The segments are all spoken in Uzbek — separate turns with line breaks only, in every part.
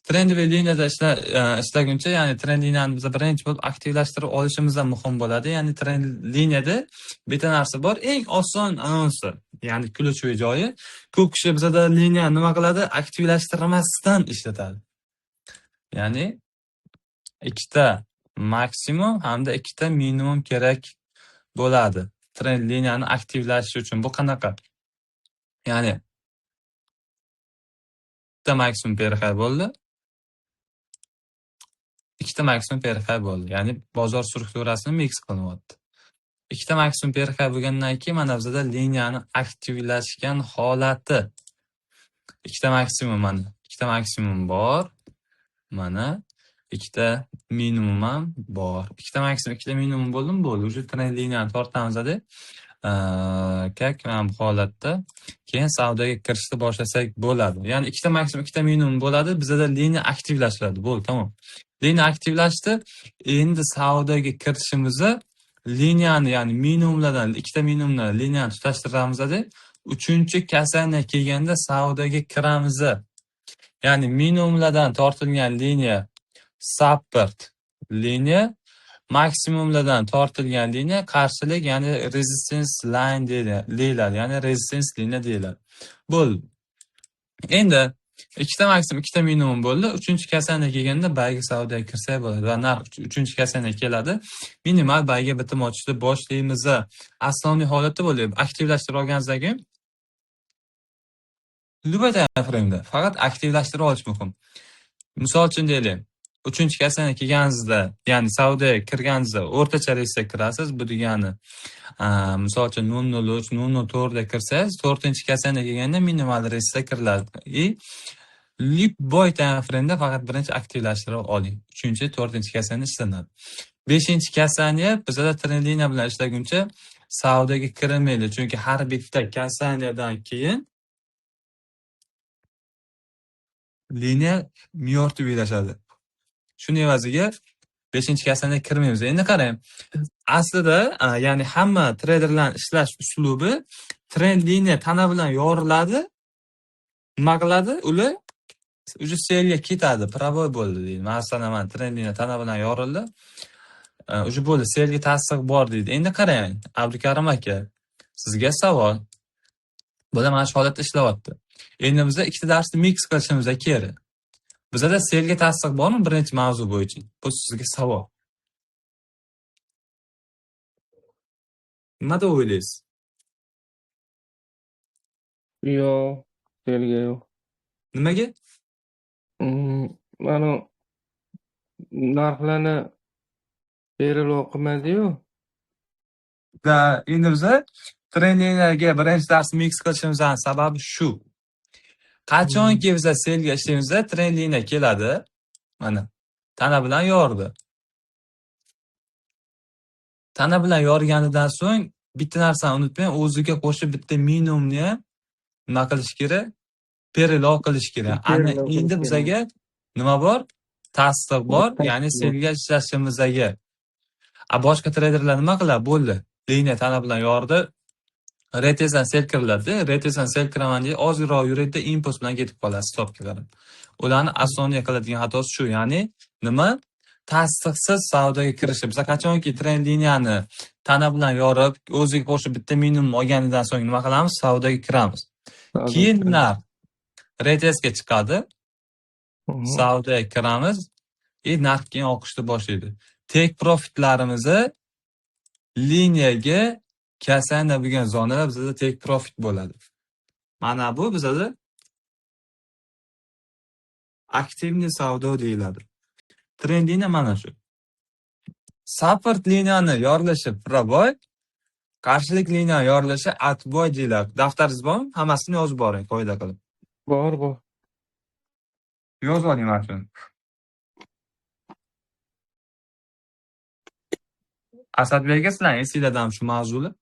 Трендовый liniyada ishlaguncha, ya'ni trend liniyani biz birinchi bo'lib aktivlashtirib olishimiz ham muhim bo'ladi. Ya'ni trend liniyada bitta narsa bor, eng oson anonsi, ya'ni ключевой joyi. Ko'p kishi bizada liniyani nima qiladi? Aktivlashtirmasdan ishlatadi. Ya'ni ikkita maksimum hamda ikkita minimum kerak bo'ladi trend liniyani aktivlashish uchun. Bu qanaqa? Ya'ni ikkita maksimum перехай bo'ldi. Ikkita maksimum перехай bo'ldi. Ya'ni bozor strukturasini mix qilinyapti. Ikkita maksimum перехай bo'lgandan keyin mana bizada liniyani aktivlashgan holati. Ikkita maksimum mana, ikkita maksimum bor. Mana ikkita minimum ham bor. Ikkita maksimum, ikkita minimum bo'ldimi? Bo'ldi. Уже trend liniyani tortamiz-da. Как mana bu holatda keyin savdoga kirishni boshlasak bo'ladi. Ya'ni ikkita maksimum, ikkita minimum bo'ladi. Bizada liniya aktivlashadi. Bo'ldi, tamom. Liniya aktivlashdi. Endi savdoga kirishimizni liniyani, ya'ni minimumlardan, ikkita minimumdan liniyani tutashtiramiz-da. Uchinchi касание kelganda savdoga kiramiz. Ya'ni minimumlardan tortilgan liniya support liniya, maksimumlardan tortilgan liniya qarshilik, ya'ni resistance line deyiladi, ya'ni resistance liniya deyiladi. Bo'ldi. Endi ikkita maksimum, ikkita minimum bo'ldi. Uchinchi касание kelganda buyga savdoga kirsak bo'ladi va narx uchinchi касание keladi. Minimal buyga bitim ochishni boshlaymiz. Asosiy holatda bo'ldi. Aktivlashtirib olganingizdan keyin любой time frame'da faqat aktivlashtirib olish muhim. Misol uchun deylik, uchinchi касание kelganingizda, ya'ni savdoga kirganingizda o'rtacha riskga kirasiz. Bu degani, misol uchun 0.03, 0.04 da kirsangiz, to'rtinchi касание kelganda minimal riskda kiriladi. И любой time frame'da faqat birinchi aktivlashtirib oling. Uchinchi, to'rtinchi касание ishlanadi. Beshinchi касание bizada trend liniya bilan ishlaguncha savdoga kirilmaydi. Chunki har bitta касание dan keyin liniya мёртвый lashadi. Shuni evaziga beshinchi касание kirmaymiz. Endi qarang, aslida, ya'ni hamma treyderlarning ishlash uslubi trend liniya tana bilan yoriladi. Nima qiladi? Ular уже sellga ketadi, пробой bo'ldi deydi. Masalan, mana trend liniya tana bilan yorildi. Уже bo'ldi, sellga tasdiq bor deydi. Endi qarang, Abdukarim aka, sizga savol. Bular mana shu holatda ishlayapti. Endi biza ikkita darsni mix qilishimiz kerak. Bizada sellga tasdiq bormi birinchi mavzu bo'yicha? Bu sizga savol. Nima deb o'ylaysiz?
Yo'q, sellga yo'q.
Nimaga?
Mana narxlarni berilib qilmadi-yu.
Да, endi biza trend liniyaga birinchi dars mix qilishimizning sababi shu. Qachonki biza sellga ishlaymizda trend liniya keladi. Mana tana bilan yordi. Tana bilan yorganidan so'ng bitta narsani unutmang, o'ziga qo'shib bitta minimumni ham nima qilish kerak? Перелог qilish kerak. Ana
Перелог qilish
endi
kerak.
Bizaga nima bor? Tasdiq bor, ya'ni
Tasdiq bor.
sellga ishlashimizga. A boshqa treyderlar nima qiladi? Bo'ldi. Liniya tana bilan yordi. RTSdan sell kiriladi. RTSdan sell kiraman deydi, ozroq yuradi, impuls bilan ketib qoladi stopga qarab. Ularni asosiy qiladigan xatosi shu, ya'ni nima? Tasdiqsiz savdoga kirishi. Biz qachonki trend liniyani tana bilan yorib, o'ziga qo'shib bitta minimum olganidan so'ng nima qilamiz? Savdoga kiramiz.
Savdoga
Keyin
kiramiz.
Narx RTSga chiqadi. Savdoga kiramiz. И narx keyin oqishni boshlaydi. Take profitlarimizni liniyaga касание bo'lgan zonalar bizada take profit bo'ladi. Mana bu bizada активный savdo deyiladi. Trend liniya mana shu. Support liniyani yorilishi пробой, qarshilik liniyani yorilishi отбой deyiladi. Daftaringiz bormi? Hammasini yozib boring qoida qilib.
Bor, bor.
Yozib oling mana shuni. Asadbek aka, sizlarning esinglardami shu mavzular?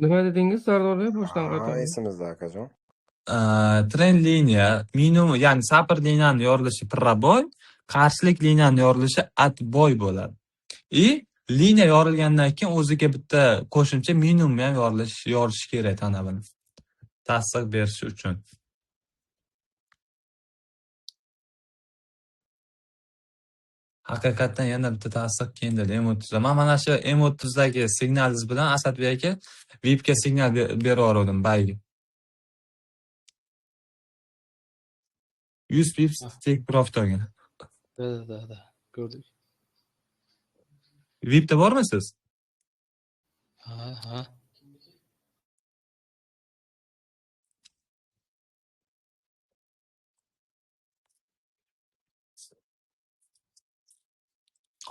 Nima dedingiz, Sardor aka? Boshdan
Ha,
qaytaring.
Esimizda, akajon.
Trend liniya minimum, ya'ni support liniyani yorilishi пробой, qarshilik liniyani yorilishi отбой bo'ladi. И liniya yorilgandan keyin o'ziga bitta qo'shimcha minimum ham yorishi kerak tana bilan. Tasdiq berishi uchun. Haqiqatdan yana bitta tasdiq keldi M30da. Men mana shu M30dagi signalingiz bilan Asadbek aka VIPga signal berib yubordim buyga. 100 pips take profit olgan.
Da, da. Ko'rdik.
VIPda bormisiz?
Ha.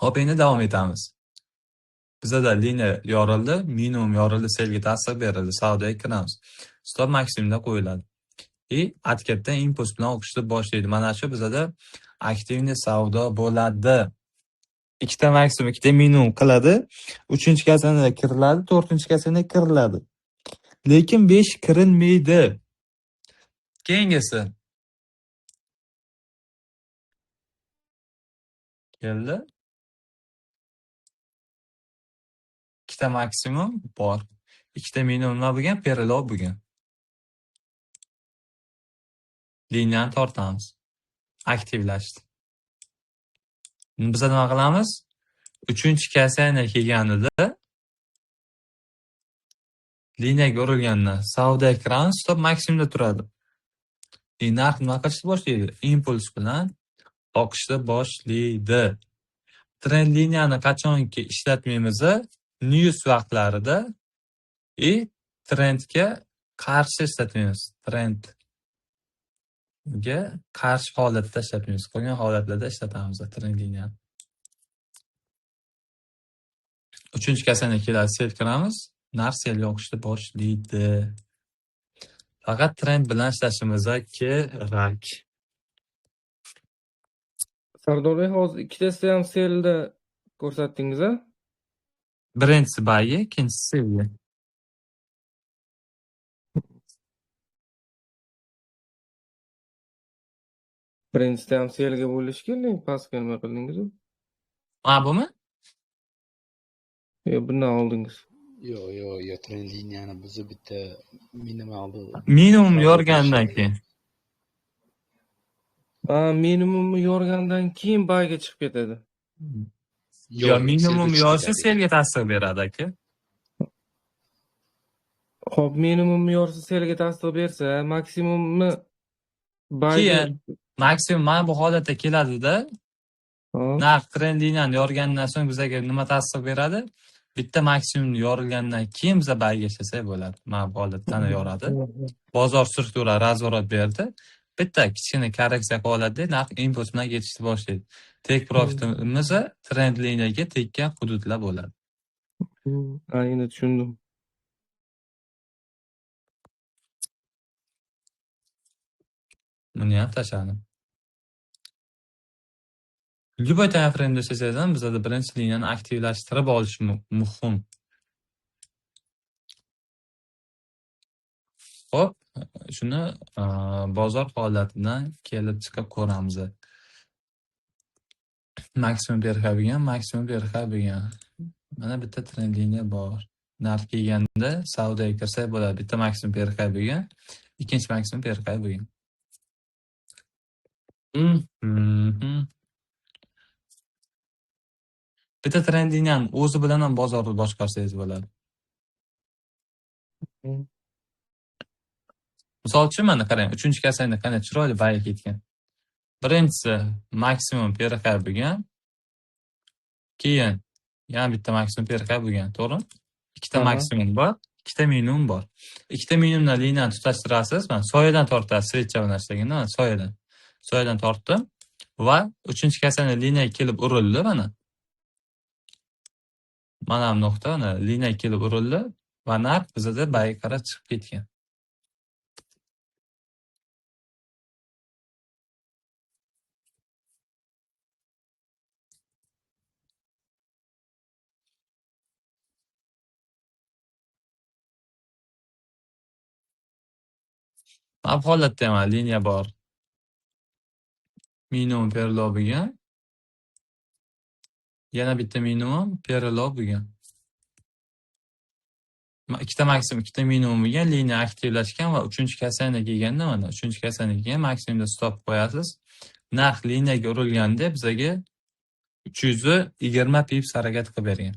Hop, endi davom etamiz. Bizada liniya yorildi, minimum yorildi, sellga ta'sir berildi, savdoga kiramiz. Stop maksimumda qo'yiladi. И откатdan impuls bilan o'qishni boshlaydi. Mana shu bizada aktivniy savdo bo'ladi. Ikkita maksimum, ikkita minimum qiladi. Uchinchi kasana kiriladi, to'rtinchi kasana kiriladi. Lekin 5 kirilmaydi. Keyingisi. Keldi. Ikkita maksimum bor. Ikkita minimum nima bo'lgan? Perelov bo'lgan. Liniyani tortamiz. Aktivlashdi. Biz nima qilamiz? Uchinchi kasana kelganida liniyaga urilganda savdo kiramiz, stop maksimumda turadi. Narx nima qilishni boshlaydi? Impuls bilan oqishni boshlaydi. Trend liniyani qachonki ishlatmaymiz, news vaqtlarida и trendga qarshi ishlatmaymiz. Trendga qarshi holatda ishlatmaymiz. Qolgan holatlarda ishlatamiz trend liniyani. Uchinchi kasana keladi, sell kiramiz, narx sellga oqishni boshlaydi. Faqat trend bilan ishlashimiz kerak.
Sardorbek, hozir ikkitasida ham sellda ko'rsatdingiz, a?
Birinchisi buyga, ikkinchisi sellga.
Birinchisida ham sellga bo'lishi kerak, pastga nima qildingiz-u?
Ha, bumi?
Yo'q, bundan oldingiz.
Yo'q, trend liniyani buzib bitta minimalni
minimum yorgandan keyin.
Ha, minimumni yorgandan keyin buyga chiqib ketadi.
Yo, minimum yorsa sellga ta'sir beradi aka.
Xo'p, minimumni yorsa sellga ta'sir bersa, maksimumni buyga
keyin maksimum mana bu holatda keladida. Narx trend liniyani yorgandan so'ng bizga nima ta'sir beradi? Bitta maksimum yorilgandan keyin biza buyga ishlasak bo'ladi. Mana bu holatdan yoradi. Bozor struktura razворот berdi. Bitta kichkina korreksiya qilib oladi, narx impuls bilan ketishni boshlaydi. Take profitimiz trend liniyaga tekkan hududlar bo'ladi.
Endi tushundim.
Buni ham tashladim. Любой time frame'da ishlasangiz ham bizada birinchi liniyani aktivlashtirib olish muhim. Xo'p, shuni bozor holatidan kelib chiqib ko'ramiz. Maksimum PRH bo'lgan, maksimum PRH bo'lgan. Mana bitta trend liniya bor. Narx kelganda savdoga kirsak bo'ladi. Bitta maksimum PRH bo'lgan, ikkinchi maksimum PRH bo'lgan. Bitta trend liniyani o'zi bilan ham bozorni boshqarsangiz bo'ladi. Misol uchun mana qarang, uchinchi kasanda qanday chiroyli buy ketgan. Birinchisi maksimum PRH bo'lgan. Keyin yana bitta maksimum PRH bo'lgan, to'g'rimi? Ikkita maksimum bor, ikkita minimum bor. Ikkita minimumdan liniyani tutashtirasiz, mana soyadan tortasiz, svecha bilan ishlaganda, mana soyadan. Soyadan tortdim va uchinchi kasanda liniyaga kelib urildi mana. Mana bu nuqta, mana liniyaga kelib urildi va narx bizada buyga qarab chiqib ketgan. Mana bu holatda ham liniya bor. Minimum perlov bo'lgan. Yana bitta minimum perlov bo'lgan. Ikkita maksimum, ikkita minimum bo'lgan, liniya aktivlashgan va uchinchi kasana kelganda, mana uchinchi kasana kelgan maksimumda stop qo'yasiz. Narx liniyaga urilganda bizaga 320 pips harakat qilib bergan.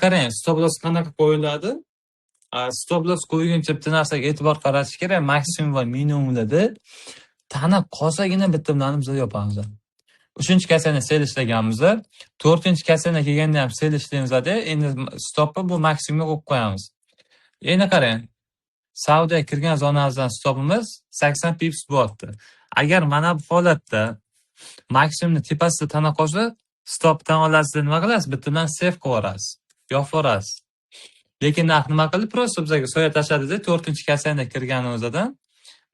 Qarang, stop loss qanaqa qo'yiladi? Stop loss qo'yguncha bitta narsaga e'tibor qaratish kerak, maksimum va minimumlarda tana qolsagina bitta bilan biz yopamiz. 3-chi kasani sell ishlaganmiz. 4-chi kasani kelganda ham sell ishlaymiz-da, endi stopni bu maksimumga qo'yib qo'yamiz. Endi qarang, savdoga kirgan zonamizdan stopimiz 80 pips bo'lyapti. Agar mana bu holatda maksimumni tepasida tana qolsa, stopdan olasizda nima qilasiz? Bitta bilan save qilib yuborasiz, yopib yuborasiz. Lekin narx nima qildi? Prosta bizga soya tashladida 4-chi kasanda kirganimizdan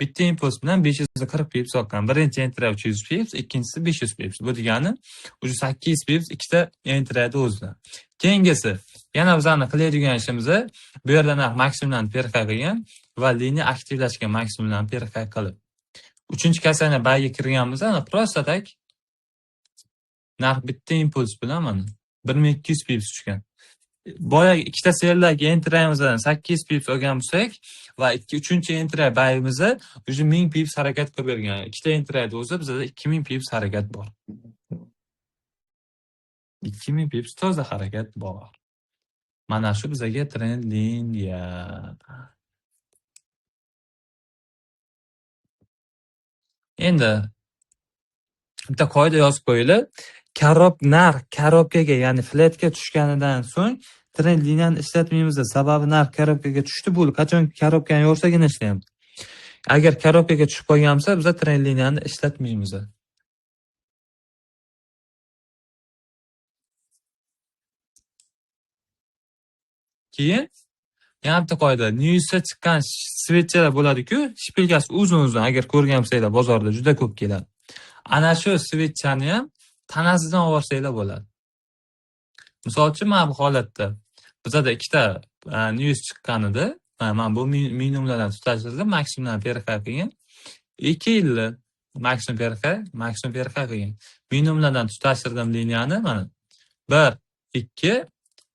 bitta impuls bilan 540 pips oqqan. Birinchi entry 300 pips, ikkinchisi 500 pips. Bu degani уже 800 pips ikkita entryda o'zida. Keyingisi, yana bizani qiladigan ishimiz bu yerda narx maksimumdan perxa qilgan va liniya aktivlashgan maksimumdan perxa qilib. 3-chi kasani bayga kirganmiz, ana prosta tak narx bitta impuls bilan mana 1200 pips tushgan. Boyagi ikkita selldagi entryimizdan 800 pips olgan bo'lsak va 2-3 entry bayimizda уже 1000 pips harakat qilib bergan. Ikkita entryda o'zi bizda 2000 pips harakat bor. 2000 pips toza harakat bor. Mana shu bizga trend liniya. Endi bitta qoida yozib qo'yinglar. Karob narx karobkaga, ya'ni flatga tushganidan so'ng trend liniyani ishlatmaymiz. Sababi narx karobkaga tushdi, bu qachon karobkani yorsagina ishlaymiz. Agar karobkaga tushib qolgan bo'lsa, biz trend liniyani ishlatmaymiz. Keyin yana bitta qoida, newsda chiqqan svechalar bo'ladi-ku, shpilkasi uzun-uzun, agar ko'rgan bo'lsanglar bozorda juda ko'p keladi. Ana shu svechani ham tanasidan olsanglar bo'ladi. Misol uchun mana bu holatda bizada ikkita news chiqqan edi. Mana bu minimumlardan tutashtirdi, maksimumdan perxa qilgan. 2 yilli maksimum perxa, maksimum perxa qilgan. Minimumlardan tutashtirdim liniyani mana 1, 2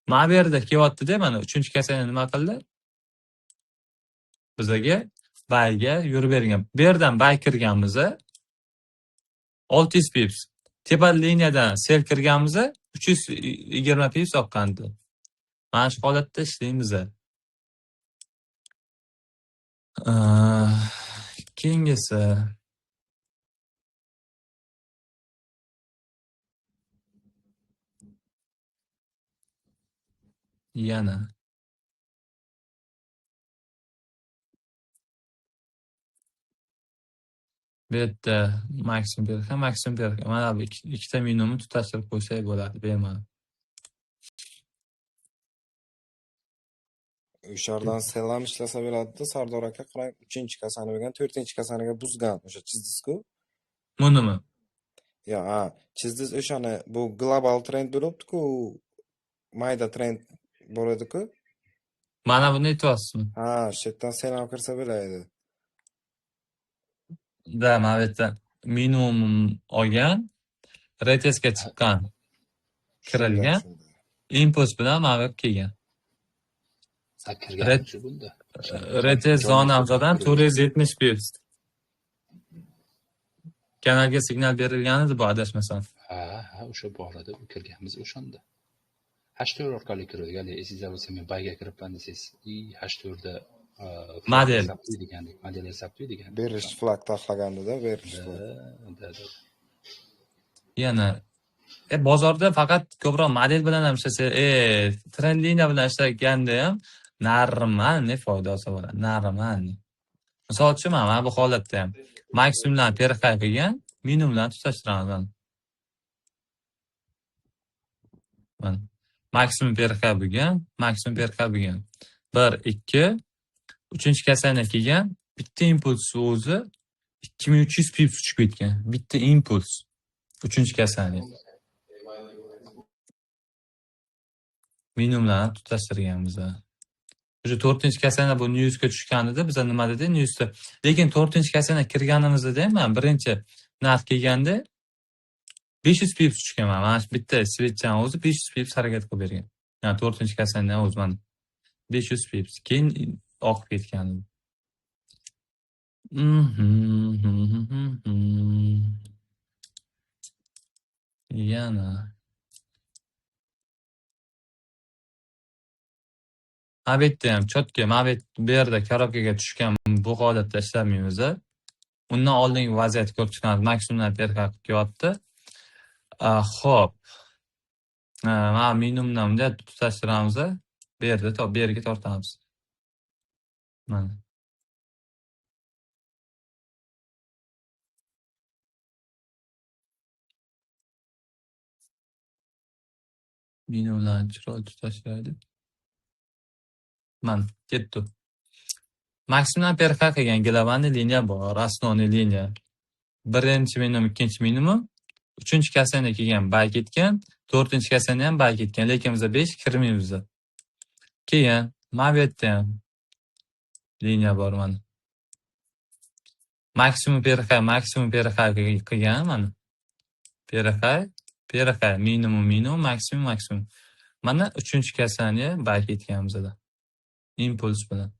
mana bu yerda kelyapti-da, mana 3-chi kasani nima qildi? Bizaga bayga yurib bergan. Bu yerdan bay kirganmiz 600 pips. Tepa liniyadan sell kirganmiz 320 pips oqqandi. Mana shu holatda ishlaymiz. Keyingisi yana bu yerda maksimum bergan, maksimum bergan. Mana bu ikkita minimumni tutashtirib qo'ysak bo'ladi bemalol.
O'shardan sell ham ishlasa beradi-da, Sardor aka qarang, 3-chi kasani bergan, 4-chi kasaniga buzgan o'sha chizdiz-ku.
Bunimi?
Yo, ha, chizdiz o'shani bu global trend bo'libdi-ku, mayda trend bor edi-ku.
Mana buni aytyapsizmi?
Ha, shu yerdan sell ham kirsa bo'ladi.
Da, mana bu yerda minimum olgan, retestga chiqqan, kirilgan, impuls bilan mana bu yerga kelgan. Retest zonamizdan 470 pips. Kanalga signal berilgan edi bu, adashmasam.
Ha, ha, o'sha bor edi, u kirganmiz o'shanda. H4 orqali kirdik. Hali esingizda bo'lsa, men bayga kiribman desangiz, H4 da
model
degandik, model yasab degan.
Bearish flag taxlaganda, bearish flag.
Yana bozorda faqat ko'proq model bilan ham ishlasa, trend liniya bilan ishlaganda ham normalniy foyda olsa bo'ladi, normalniy. Misol uchun mana bu holatda ham maksimumlarni perxa qilgan, minimumlarni tutashtiramiz. Mana maksimum perxa bo'lgan, maksimum perxa bo'lgan. 1, 2, 3-chi kasani kelgan, bitta impuls o'zi 2300 pips uchib ketgan. Bitta impuls 3-chi kasani. Minimumlarni tutashtirganmiz. O'sha 4-chi kasana bu newsga tushgan edi. Biz nima dedik newsda? Lekin 4-chi kasana kirganimizda ham men birinchi narx kelganda 500 pips tushganman. Mana shu bitta svechani o'zi 500 pips harakat qilib bergan. Ya'ni 4-chi kasanadan o'zi mana 500 pips. Keyin oqib ketgan. Yana. Mana bu yerda ham chotga, mana bu yerda korobkaga tushgan bu holatda ishlamaymiz. Undan oldingi vaziyatni ko'rib chiqamiz. Maksimumdan perxa qilib kelyapti. Xo'p. Mana minimumdan bunday tutashtiramiz. Bu yerda bu yerga tortamiz. Mana. Minimumlarni chiroyli tutashtiraylik. Mana ketdi. Maksimumdan perxa qilgan глобальный liniya bor, основной liniya. Birinchi minimum, ikkinchi minimum, uchinchi kasani kelgan buy ketgan, to'rtinchi kasani ham buy ketgan, lekin biz 5 kirmaymiz. Keyin mana bu yerda ham liniya bor mana. Maksimum perxa, maksimum perxa qilgan mana. Perxa, perxa, minimum, minimum, maksimum, maksimum. Mana uchinchi kasani buy ketgan bizada. Impuls bilan.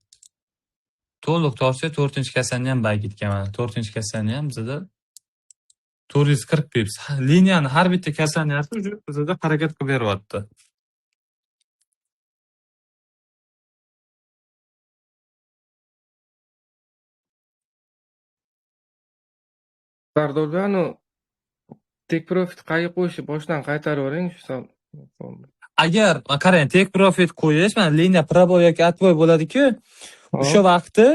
To'liq tortsa to'rtinchi kasani ham buy ketgan mana. To'rtinchi kasani ham bizada 440 pips. Liniyani har bitta kasaniyasi bizada harakat qilib beryapti.
Sardorga take profit qayerga qo'yishni boshdan qaytaravering shu.
Agar qarang, take profit qo'yish, mana liniya пробой yoki отбой bo'ladi-ku, o'sha vaqti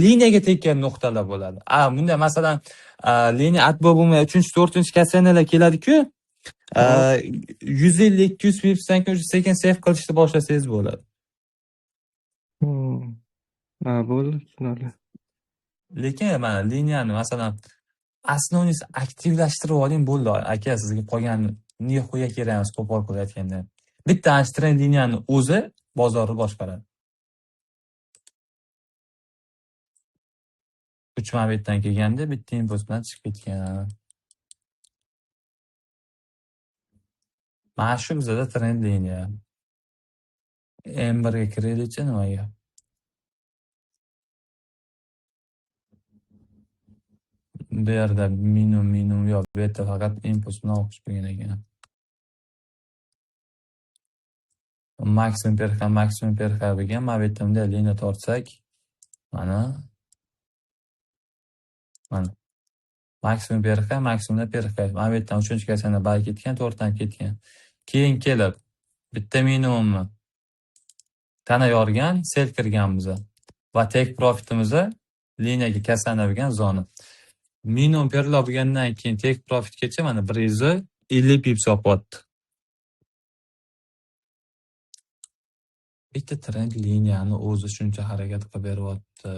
liniyaga tekkan nuqtalar bo'ladi. Bunda masalan, liniya отбой bo'lmay 3-4 kasanalar keladi-ku, 150-200 pipsdan keyin sekin save qilishni boshlasangiz bo'ladi.
Ha, bo'ldi, tushunarli.
Lekin mana liniyani masalan основныйsi aktivlashtirib oling bo'ldi aka, sizga qolgan nihoya kerak emas qo'pol qilib aytganda. Bitta trend liniyani o'zi bozorni boshqaradi. 3 mabetdan kelganda bitta impuls bilan chiqib ketgan. Mana shu bizada trend liniya. M1 ga kiraylikchi nimaga? Bu yerda minimum, minimum yo'q, bu yerda faqat impuls bilan o'qish bo'lgan ekan. Maksimum perxa, maksimum perxa bo'lgan. Mana bu yerda bunday liniya tortsak, mana mana maksimum perxa, maksimumda perxa. Mana bu yerdan 3-kasana buy ketgan, 4dan ketgan. Keyin kelib bitta minimumni tana yorgan, sell kirganmiz va take profitimizni liniyaga kasana bo'lgan zona. Minimum perlo bo'lgandan keyin take profitgacha mana 150 pips yopyapti. Bitta trend liniyani o'zi shuncha harakat qilib beryapti.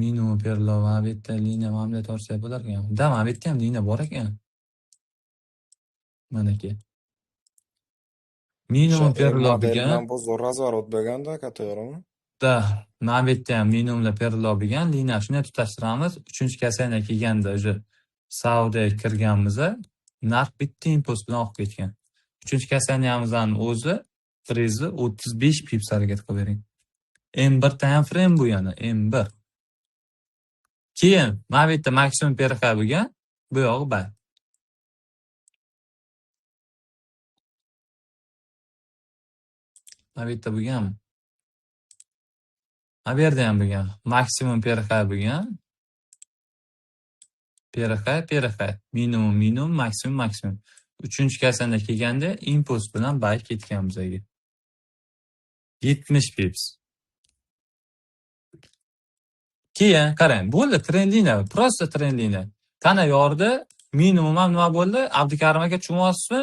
Minimum perlo mana bu yerda liniya mana bunday tortsak bo'lar ekan. Da, mana bu yerda ham liniya bor ekan. Manaki. Minimum perlo bo'lgan.
Bozor razворот bo'lganda, to'g'rimi?
Da, mana bu yerda ham minimumlar perlo bo'lgan, liniya shunday tutashtiramiz. 3-kasana kelganda o'sha savdoga kirganmiz, narx bitta impuls bilan oqib ketgan. 3-kasaniyamizning o'zi 135 pips harakat qilib bering. M1 time frame bu yana M1. Keyin mana bu yerda maksimum perxa bo'lgan, bu yog'i buy. Mana bu yerda bo'lganmi? Mana bu yerda ham bo'lgan. Maksimum perxa bo'lgan. Perxa, perxa, minimum, minimum, maksimum, maksimum. 3-kasanda kelganda impuls bilan buy ketgan bizaga. 70 pips. Keyin qarang, bo'ldi trend liniya, prosta trend liniya. Tana yordi, minimum ham nima bo'ldi? Abdukarim aka tushunyapsizmi?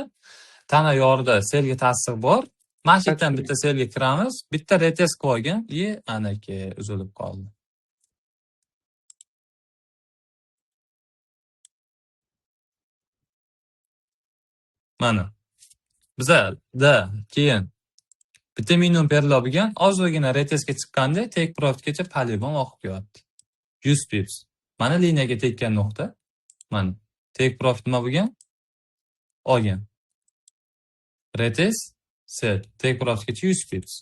Tana yordi, selga ta'sir bor. Mana shu yerdan bitta selga kiramiz, bitta retest qo'ygan, i anaki uzilib qoldi. Mana bizada keyin bitta minimum perlo bo'lgan, ozgina retestga chiqqanda take profitgacha polibon oqib kelyapti. 100 pips. Mana liniyaga tekkan nuqta. Mana take profit nima bo'lgan? Olgan. Retest sell take profitgacha 100 pips.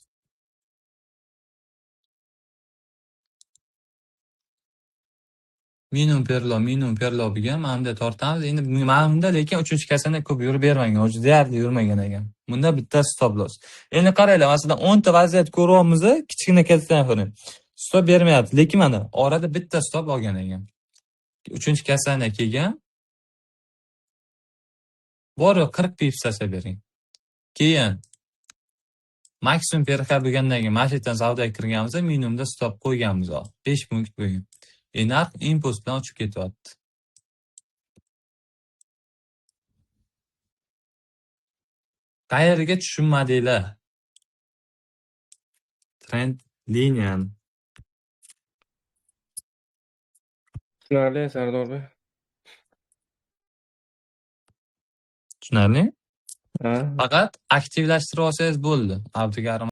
Minimum perlo, minimum perlo bo'lgan. Mana bunday tortamiz. Endi mana bunda lekin uchinchi kasana ko'p yurib bermagan, o'zi deyarli yurmagan ekan. Bunda bitta stop loss. Endi qaranglar, masalan 10 ta vaziyat ko'ryapmiz, kichkina katta frame. Stop bermayapti, lekin mana orada bitta stop olgan ekan. Uchinchi kasana kelgan. Bor yo'q 40 pips tashlab bering. Keyin maksimum PRH bo'lgandan keyin mana shu yerdan savdoga kirganimizda minimumda stop qo'yganmiz 5 punkt bo'lgan. Narx impuls bilan uchib ketyapti. Qayerga tushunmadinglar? Trend liniyani.
Tushunarli, Sardorbek.
Tushunarli?
Ha.
Faqat aktivlashtirib olsangiz bo'ldi. Abdukarim